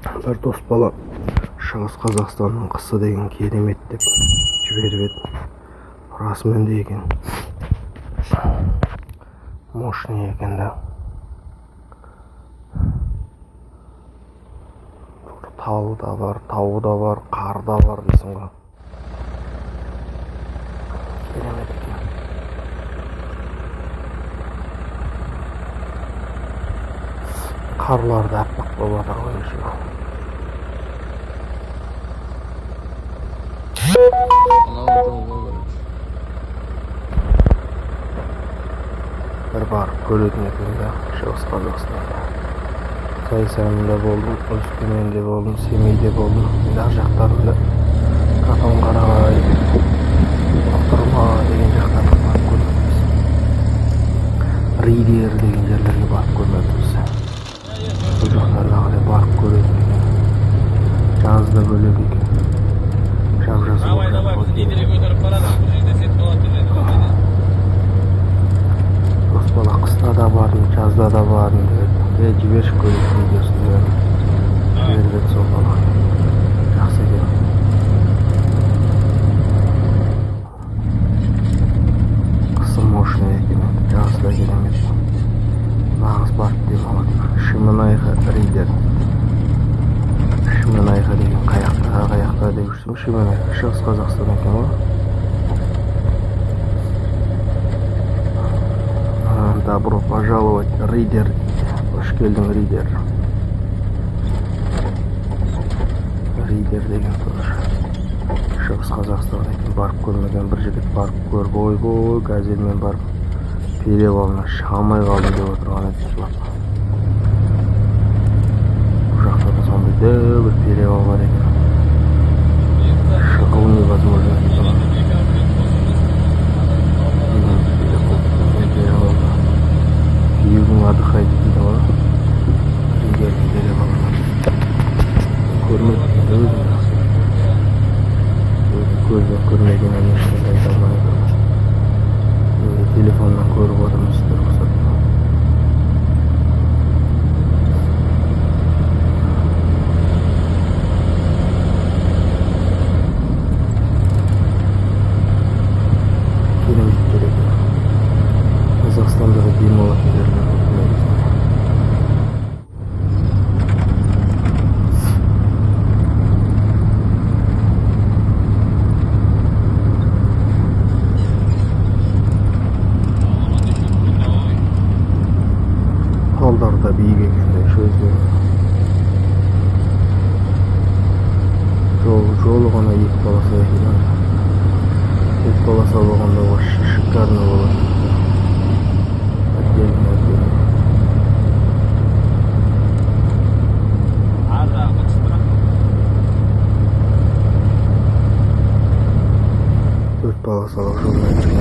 Бір дос бала Шығыс Қазақстанның қысы деген керемет деп жіберіп еді. Расымен де екен. Мощный екен да. Талы да бар, тауы да бар, қары да бар дейсің ғой. Керемет екен. Қарлар да аппақ болып жатыр ғой еще. Анау жол ғой, короче. Бір барып көретін екен да Шығыс Қазақстанда. Зайсанында болдым, Өскеменде болдым, Семейде болдым. Енді ар жақтарында Катонқарағай, Бұқтырма деген жақтарға барып көрмеппіз. Риддер деген жерлерге барып көрмеппіз. Бұл жақтарына қарай барып көретін екен. Жазда бөлек екен. Жап-жасыл Давай, болып давай, жатыр біз ғой. лидерге көтеріп барады. Бұл жерде сет болады деді. Дос бала қыста да бардым, жазда да бардым деп еді. Е, жіберші көрейік видеосын деп едім. Жіберіп еді сол бала. Жақсы екен. Қысы мощный екен енді, жазы да керемет. Нағыз барып демалады. Шемонаиха, Риддер. Шемонаиха деген қаяқта, қаяқта деп жүрсем, Шемонаиха Шығыс Қазақстан екен ғой. Добро пожаловать, Риддер дейді. Қош келдің, Риддер. Риддер деген тоже Шығыс Қазақстан екен. Барып көрмеген бір жігіт барып көріп, ойбой, газельмен барып перевалына шыға алмай қалдым деп отырған еді жылап. Бұл жақта да сондай дәу бір перевал бар екен. Шығу невозможно дейді ғой. Перевал. Күйеуің отдыхает дейді ғой. Риддердің перевалына. Көрмеппін өзім. Өзім көзбен көрмегеннен ештеңе айта алмай отырмын. Енді телефоннан көріп отырмын сіздер ұқсап. Керемет жер екен. Қазақстандағы демалатын жерлер көп негізінде. Талдар да биік екен де өздері. Жолы ғана екі полоса екен. Төрт полоса болғанда вообще шикарно болады. Отдельно, отдельно. Ар жағы түсіп тұрады. Төрт полосалық жолмен.